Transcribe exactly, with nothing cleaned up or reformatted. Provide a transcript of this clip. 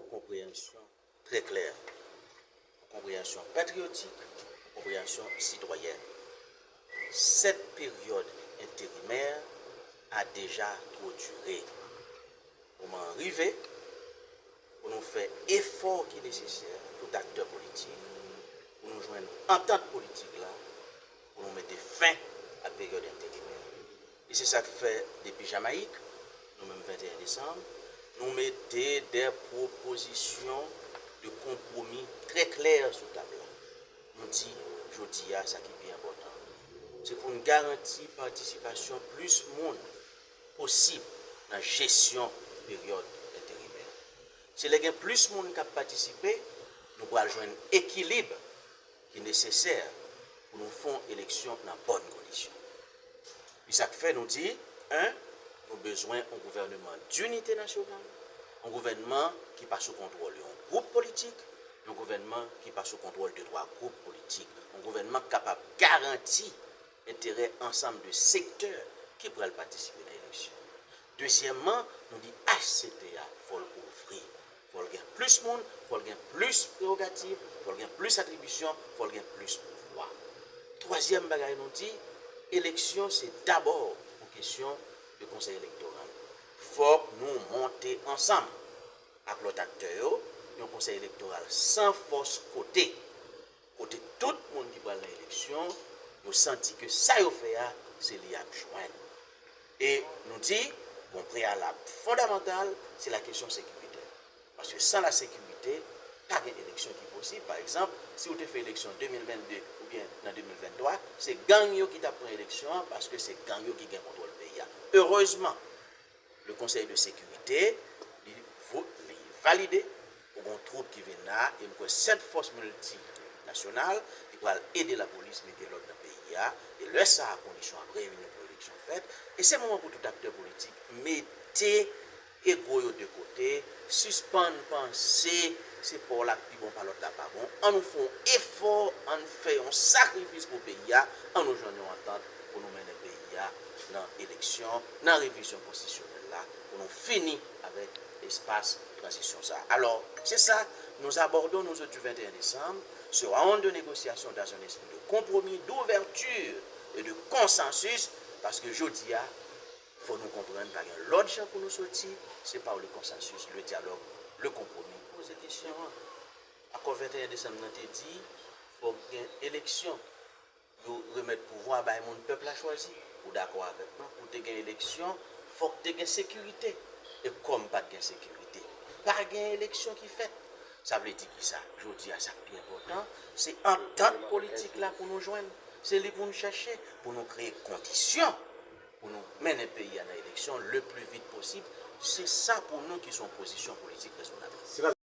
Yon konpreyansyon trè klè, yon konpreyansyon patriyotik, yon konpreyansyon sitwayèn. Cette période intérimaire a déjà trop duré. Moman an rive pou nou fè efò ki nesesè, tout aktè politik, pou nou jwenn antant politik la, pou nou mete fen ak peryòd enterimè. E se sa k fè, depi Jamayik, nou menm venteyen desanm, nou mete de pwopozisyon de konpwomi trè klè sou tab la. Nou di, jodi a, sa ki pi enpòtan, se pou n garanti patisipasyon plis moun posib nan jesyon peryòd enterimè. Se lè gen plis moun k ap patisipe, nou pral jwenn ekilib ki nesesè pou nou fè yon eleksyon nan bòn kondisyon. E sa k fè nou di, en, nou bezwen yon gouvènman dinite nasyonal, yon gouvènman ki pa sou kontwòl yon gwoup politik, yon gouvènman ki pa sou kontwòl de twa gwoup politik, yon gouvènman k kapab garanti enterè ansanm de sektè ki pral patisipe nan eleksyon. Dezyèmman, nou di H C T a, fò l ouvri, fò l gen plis moun, fò l gen plis prewogativ, fò l gen plis atribisyon, fò l gen plis pouvwa. Twazyèm bagay nou di, eleksyon se dabò yon kesyon de konsèy elektoral. Fòk nou monte ansanm ak lòt aktè yo, yon konsèy elektoral san fòs kote, kote tout moun ki pral nan eleksyon, yo santi ke sa yo fè a, se li y ap jwenn. E nou di, yon preyalab fondamantal, se la kesyon sekiritè. Paske san la sekirite, pa gen eleksyon ki posib. Pa egzanp, si w te fè eleksyon de mil vennde oubyen nan de mil venntwa, se gang yo ki t ap pran eleksyon an, paske se gang yo ki gen kontwòl peyi a. Erezman, le Conseil de Sécurité, li vo-, li valide pou gen yon twoup ki vin la, e m kwè sèt fòs miltinasyonal ki pral ede lapolis mete lòd nan peyi a, e lè sa a, kondisyon ap reyini pou eleksyon fèt, e se moman pou tout aktè politik mete ego yo de kote, sispann panse se pa w la k pi bon, pa lòt la pa bon. An nou fè yon efò, an n fè yon sakrifis pou peyi a, an nou jwenn yon antant pou nou mennen peyi a nan eleksyon, nan revizyon konstitisyonèl la, pou nou fini avèk espas tranzisyon sa a. Alors, c'est ça, nous abordons, nous autres, du vingt et un décembre, ce round de négociation dans un esprit de compromis, d'ouverture et de consensus, paske jodi a, fò nou konprann pa gen lòt jan pou nou soti, se pa le consensus, le dialogue, le compromis. Poze kesyon an. Akò venteyen desanm nan te di, fòk gen eleksyon. Yo remèt pouvwa bay moun pèp la chwazi. Ou dakò avèk mwen, pou te gen eleksyon, fòk te gen sekirite. E kòm pa t gen sekirite, pa gen eleksyon ki fèt. Sa vle di kisa? Jodi a, sa k pi enpòtan, se antant politik la pou nou jwenn. Se li pou nou chèche, pou nou kreye kondisyon pou nou mennen peyi a nan eleksyon le pli vit posib. Se sa pou nou ki se yon pozisyon politik rezonab.